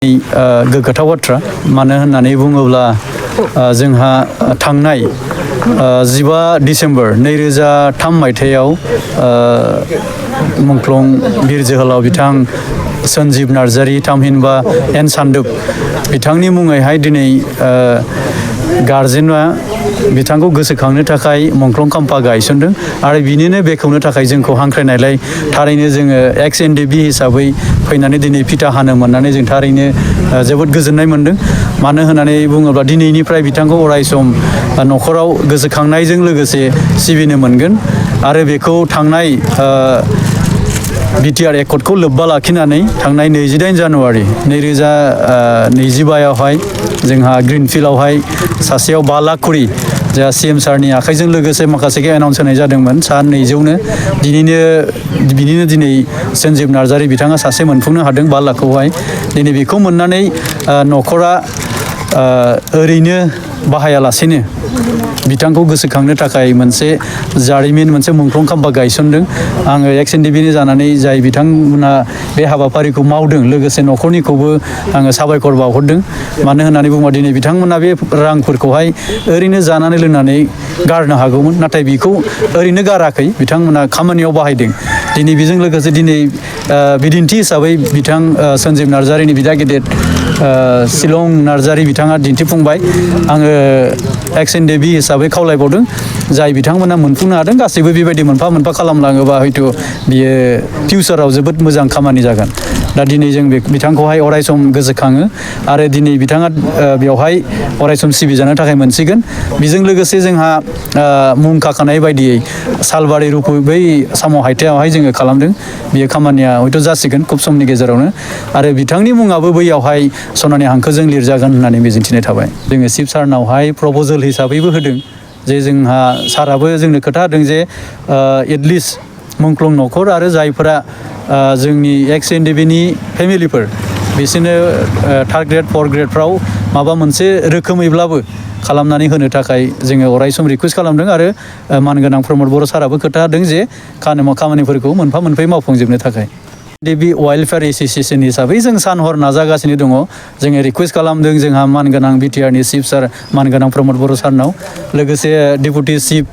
गोग्गाथाव बाथ्रा मानो होननानै बुङोब्ला जोंहा थांनाय 15 डिसेम्बर 2003 मायथाइयाव मुंख्लं बिर जोहोलाव बिथां सन्जीब नार्जारी थामहिनबा एन सान्दुप बिथांनि मुङैहाय दिनै गार्जेनआ बिथांखौ गोसोखांनो थाखाय मुंख्लं खाम्फा गायसनदों आरो बिनिनो बेखेवनो थाखाय जोंखौ हांख्रायनायलाय थारैनो जोङो एक्स एनडिबि हिसाबै फैनानै दिनै फिथा हानो मोननानै जों थारैनो जोबोद गोजोननाय मोनदों। मानो होननानै बुङोब्ला दिनैनिफ्राय बिथांखौ अरायसम न'खराव गोसोखांनायजों लोगोसे सिबिनो मोनगोन आरो बेखौ थांनाय बिटिआर एकर्डखौ लोब्बा लाखिनानै थांनाय 28 जानुवारि 2025 जोंहा ग्रिनफिल्डआवहाय सासेयाव 5 लाख करि जोंहा CM सारनि आखाइजों लोगोसे माखासे एनाउन्स होनाय जादोंमोन सा 200नो बिनिनो दिनै सन्जीब नार्जारी बिथाङा सासे मोनफुंनो हादों 5 लाखखौहाय दिनै बेखौ मोननानै न'खरा ओरैनो बाहायालासेनो बिथांखौ गोसोखांनो थाखाय मोनसे जारिमिन मोनसे मुंख्लं खाम्फा गायसनदों। आङो एक्स एनडिबिनि जानानै जाय बिथांमोना बे हाबाफारिखौ मावदों लोगोसे न'खरनिखौबो आङो साबायखर बावहरदों। मानो होननानै बुङोबा दिनै बिथांमोना बे रांफोरखौहाय ओरैनो जानानै लोंनानै गारनो हागौमोन नाथाय बेखौ ओरैनो गाराखै बिथांमोना खामानियाव बाहायदों। दिनै बेजों लोगोसे दिनै बिदिन्थि हिसाबै बिथां सन्जीब नार्जारीनि बिदा गेदेर शिलं नार्जारी बिथाङा दिन्थिफुंबाय। आङो एक्स एनडिबि हिसाबै खावलायबावदों जाय बिथांमोना मोनफुंनो हादों गासैबो बेबायदि मोनफा मोनफा खालामलाङोबा हयथ' बियो फिउचाराव जोबोद मोजां खामानि जागोन। दा दिनै जों बिथांखौहाय अरायसम गोसोखाङो आरो दिनै बिथाङा बेवहाय अरायसम सिबिजानो थाखाय मोनसिगोन। बेजों लोगोसे जोंहा मुं खाखानाय बायदियै सालबारि रुपु बै साम' हायथायावहाय जोङो खालामदों। बियो खामानिया हयथ' जासिगोन खुब समनि गेजेरावनो आरो बिथांनि मुङाबो बैयावहाय सनानि हांखोजों लिरजागोन होननानै मिजिंथिनाय थाबाय। जोङो चिफ सारनावहाय प्रप'जेल हिसाबैबो होदों जे जोंहा साराबो जोंनो खोथा होदों जे एटलिस्ट मुंख्लं न'खर आरो जायफोरा जोंनि एक्स एनडिबिनि फेमिलिफोर बिसोरनो 3rd ग्रेड 4th ग्रेडफ्राव माबा मोनसे रोखोमैब्लाबो खालामनानै होनो थाखाय जोङो अरायसम रिकुवेस्ट खालामदों आरो मानगोनां प्रमद बर' साराबो खोथा होदों जे खामानिफोरखौ मोनफा मोनफायै मावफुंजोबनो थाखाय। एनडिबि वेलफेयार एस'सिएशन हिसाबै जों सान हर नाजागासिनो दङ। जोङो रिकुवेस्ट खालामदों जोंहा मानगोनां बिटिआरनि चिफ सार मानगोनां प्रमद बर' सारनाव लोगोसे डेपुटि चिफ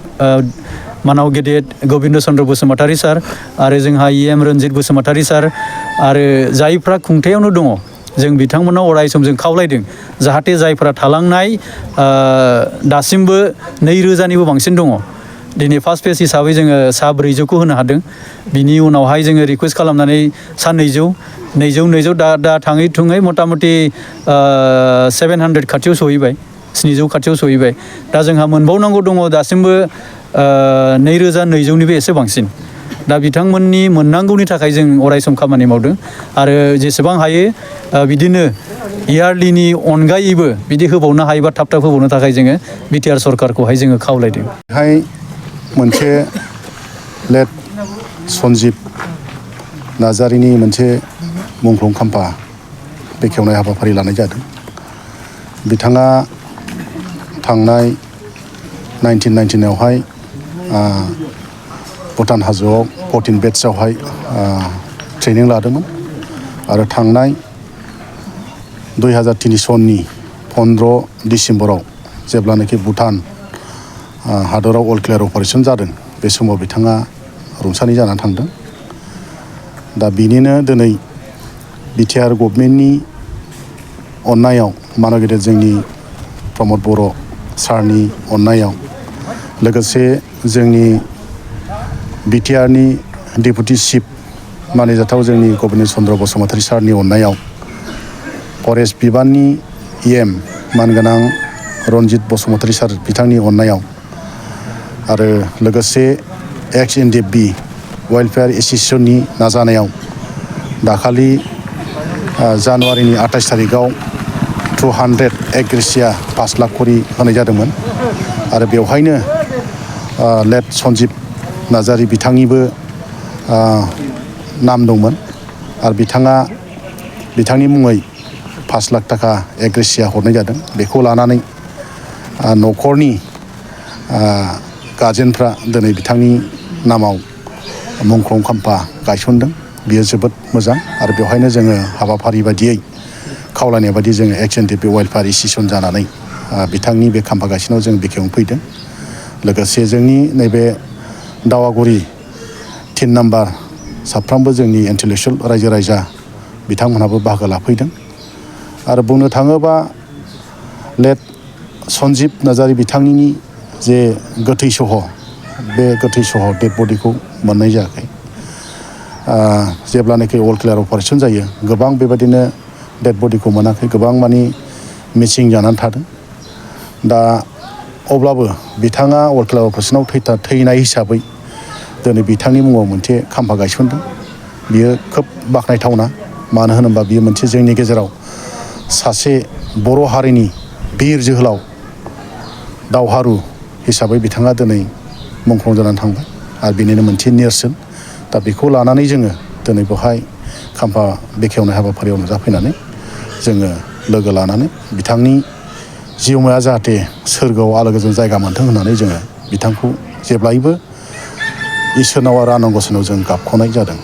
मानाव गेदेर गबिन्द चन्द्र बसुमतारी सार आरो जोंहा EM रन्जित बसुमतारी सार आरो जायफ्रा खुंथायावनो दङ जों बिथांमोनाव अरायसम जों खावलायदों जाहाथे जायफ्रा थालांनाय दासिमबो 2000निबो बांसिन दङ। दिनै फार्स्ट फेज हिसाबै जोङो सा 400खौ होनो हादों। बिनि उनावहाय जोङो रिकुवेस्ट खालामनानै सा 200 दा थाङै थुङै मथा मथि 700 खाथियाव सहैबाय 700 खाथियाव सहैबाय। दा जोंहा मोनबावनांगौ दङ दासिमबो 2200निबो एसे बांसिन। दा बिथांमोननि मोननांगौनि थाखाय जों अरायसम खामानि मावदों आरो जेसेबां हायो बिदिनो इयारलिनि अनगायैबो बिदि होबावनो हायोबा थाब थाब होबावनो थाखाय जोङो बिटिआर सरकारखौहाय जोङो खावलायदों। बेहाय मोनसे लेट सन्जीब नार्जारीनि मोनसे मुंख्लं खाम्फा बेखेवनाय हाबाफारि लानाय जादों। बिथाङा थांनाय 1999आवहाय भुटान हाजोआव 14 बेट्सआवहाय ट्रेनिं लादोंमोन आरो थांनाय 2003 सननि 15 डिसेम्बराव जेब्लानाखि भुटान हादराव अल क्लियार अपारेसन जादों बे समाव बिथाङा रुंसारि जानानै थांदों। दा बिनिनो दिनै बिटिआर गभर्नमेन्टनि अननायाव मानव गेदेर जोंनि प्रमद बर' सारनि अननायाव लोगोसे जोंनि बिटिआरनि डेपुटि चिफ मानिजाथाव जोंनि गबिन्द चन्द्र बसुमतारी सारनि अननायाव फरेस्ट बिबाननि EM मानगोनां रन्जित बसुमतारी सार बिथांनि अननायाव आरो लोगोसे एक्स एनडिबि वेलफेयार एस'सिएशननि नाजानायाव दाखालि जानुवारिनि 28 थारिखआव 200 एग्रेसिया 5 लाख करि होनाय जादोंमोन आरो बेवहायनो लेट सन्जीब नार्जारी बिथांनिबो नाम दंमोन आरो बिथांनि मुङै 5 लाख थाखा एग्रेसिया हरनाय जादों। बेखौ लानानै न'खरनि गार्जेनफ्रा दिनै बिथांनि नामाव मुंख्लं खाम्फा गायसनदों। बियो जोबोद मोजां आरो बेवहायनो जोङो हाबाफारि बायदियै खावलायनाय बायदि जोङो एक्सटेन्डेड बे वेलफेयार इसिसन जानानै बिथांनि बे खाम्फा गायसननायाव जों बेखेवनो फैदों। लोगोसे जोंनि नैबे दावागुरि 3 नाम्बार साफ्रोमबो जोंनि इन्टेलेक्सुवेल रायजो राजा बिथांमोनहाबो बाहागो लाफैदों। आरो बुंनो थाङोबा लेट सन्जिब नार्जारि बिथांनि जे गोथै सह बे गोथै सह डेड बडिखौ मोननाय जायाखै। जेब्लानाखि अल क्लियार अपारेशन जायो गोबां बेबायदिनो डेड बडिखौ मोनाखै, गोबां मानि मिसिं जानानै थादों। दा अब्लाबो बिथाङा अल क्लियार अपारेशनाव थैनाय हिसाबै दिनै बिथांनि मुङाव मोनसे खाम्फा गायसनदों। बियो खोब बाख्नायथावना, मानो होनोबा बियो मोनसे जोंनि गेजेराव सासे बर' हारिनि बिर जोहोलाव दावहारु हिसाबै बिथाङा दिनै मुंख्लं जानानै थांबाय आरो बेनिनो मोनसे नेरसोन। दा बेखौ लानानै जोङो दिनै बेवहाय खाम्फा बेखेवनाय हाबाफारियाव नुजाफैनानै जोङो लोगो लानानै बिथांनि जिउमाया जाहाथे सोरगोआव आलो गोजोन जायगा मोनथों होननानै जोङो बिथांखौ जेब्लायबो इसोरनाव आरो आनान गसाइनाव जों गाबख'नाय जादों।